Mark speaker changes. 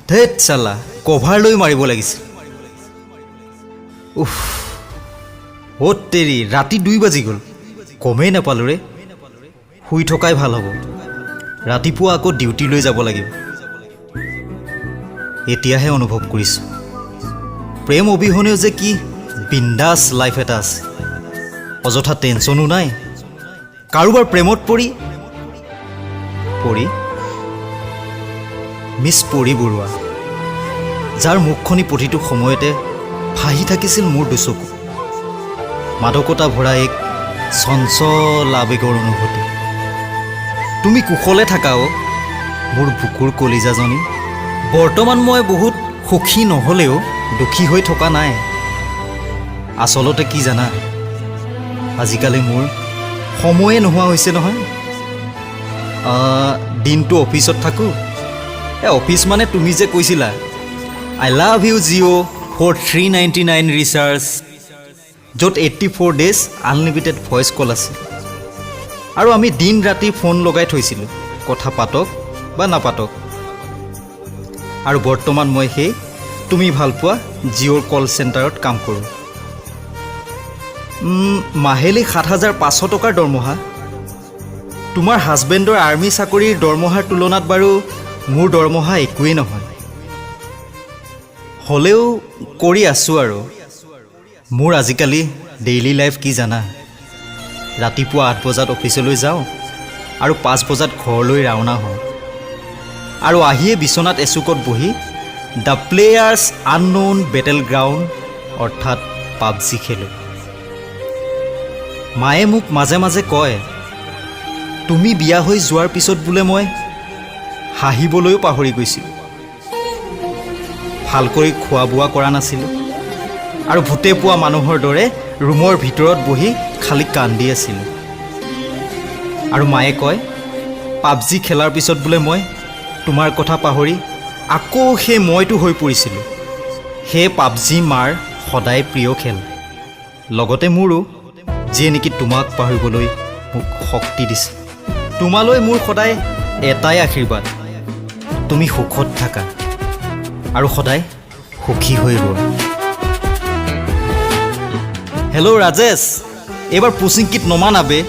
Speaker 1: ধেত চালা, কভাৰ লৈ মাৰিব লাগিছিল। উফ, অ'ত তেৰি, ৰাতি 2 বাজি গ'ল, গমেই নাপালোঁ ৰে। শুই থকাই ভাল হ'ব, ৰাতিপুৱা আকৌ ডিউটিলৈ যাব লাগিব। এতিয়াহে অনুভৱ কৰিছোঁ প্ৰেম অবিহনেও যে কি বিন্দাছ লাইফ এটা আছে। অযথা টেনশ্যনো নাই। কাৰোবাৰ প্ৰেমত পৰি পৰি মিছ পৰি বৰুৱা, যাৰ মুখখনি প্ৰতিটো সময়তে ভাহি থাকিছিল মোৰ দুচকু, মাদকতা ভৰা এক চঞ্চল আৱেগৰ অনুভূতি। তুমি কুশলে থাকা অ' মোৰ বুকুৰ কলিজাজনী। বৰ্তমান মই বহুত সুখী নহ'লেও দুখী হৈ থকা নাই। আচলতে কি জানা, আজিকালি মোৰ সময়ে নোহোৱা হৈছে নহয়। দিনটো অফিচত থাকোঁ। এই অফিচ মানে তুমি যে কৈছিলা, "I love you Jio for 399 recharge", য'ত 84 days unlimited voice call আছে আৰু আমি দিন ৰাতি ফোন লগাই থৈছিলোঁ, কথা পাতক বা নাপাতক। আৰু বৰ্তমান মই সেই তুমি ভালপোৱা জিঅ'ৰ কল চেণ্টাৰত কাম কৰোঁ। মাহিলী 7500 টকাৰ দৰমহা। তোমাৰ হাজবেণ্ডৰ আৰ্মি চাকৰিৰ দৰমহাৰ তুলনাত বাৰু মোৰ দৰমহা একোৱেই নহয়, হ'লেও কৰি আছোঁ। আৰু মোৰ আজিকালি ডেইলি লাইফ কি জানা? ৰাতিপুৱা 8 বজাত অফিচলৈ যাওঁ আৰু 5 বজাত ঘৰলৈ ৰাওনা হওঁ আৰু আহিয়ে বিচনাত এচুকত বহি the players unknown battle ground অৰ্থাৎ পাবজি খেলোঁ। মায়ে মোক মাজে মাজে কয়, তুমি বিয়া হৈ যোৱাৰ পিছত বোলে মই হাঁহিবলৈও পাহৰি গৈছিলোঁ, ভালকৈ খোৱা বোৱা কৰা নাছিলোঁ আৰু ভূতে পোৱা মানুহৰ দৰে ৰুমৰ ভিতৰত বহি খালি কান্দি আছিলোঁ। আৰু মায়ে কয়, পাবজি খেলাৰ পিছত বোলে মই তোমাৰ কথা পাহৰি আকৌ সেই মইটো হৈ পৰিছিলোঁ। সেয়ে পাবজি মাৰ সদায় প্ৰিয় খেল, লগতে মোৰো, যিয়ে নেকি তোমাক পাহৰিবলৈ মোক শক্তি দিছে। তোমালৈ মোৰ সদায় এটাই আশীৰ্বাদ, তুমি সুখত থাকা আৰু সদায় সুখী হৈ ৰোৱা। হেল্ল' ৰাজেশ, এইবাৰ পুচিংকিত নমানাবে।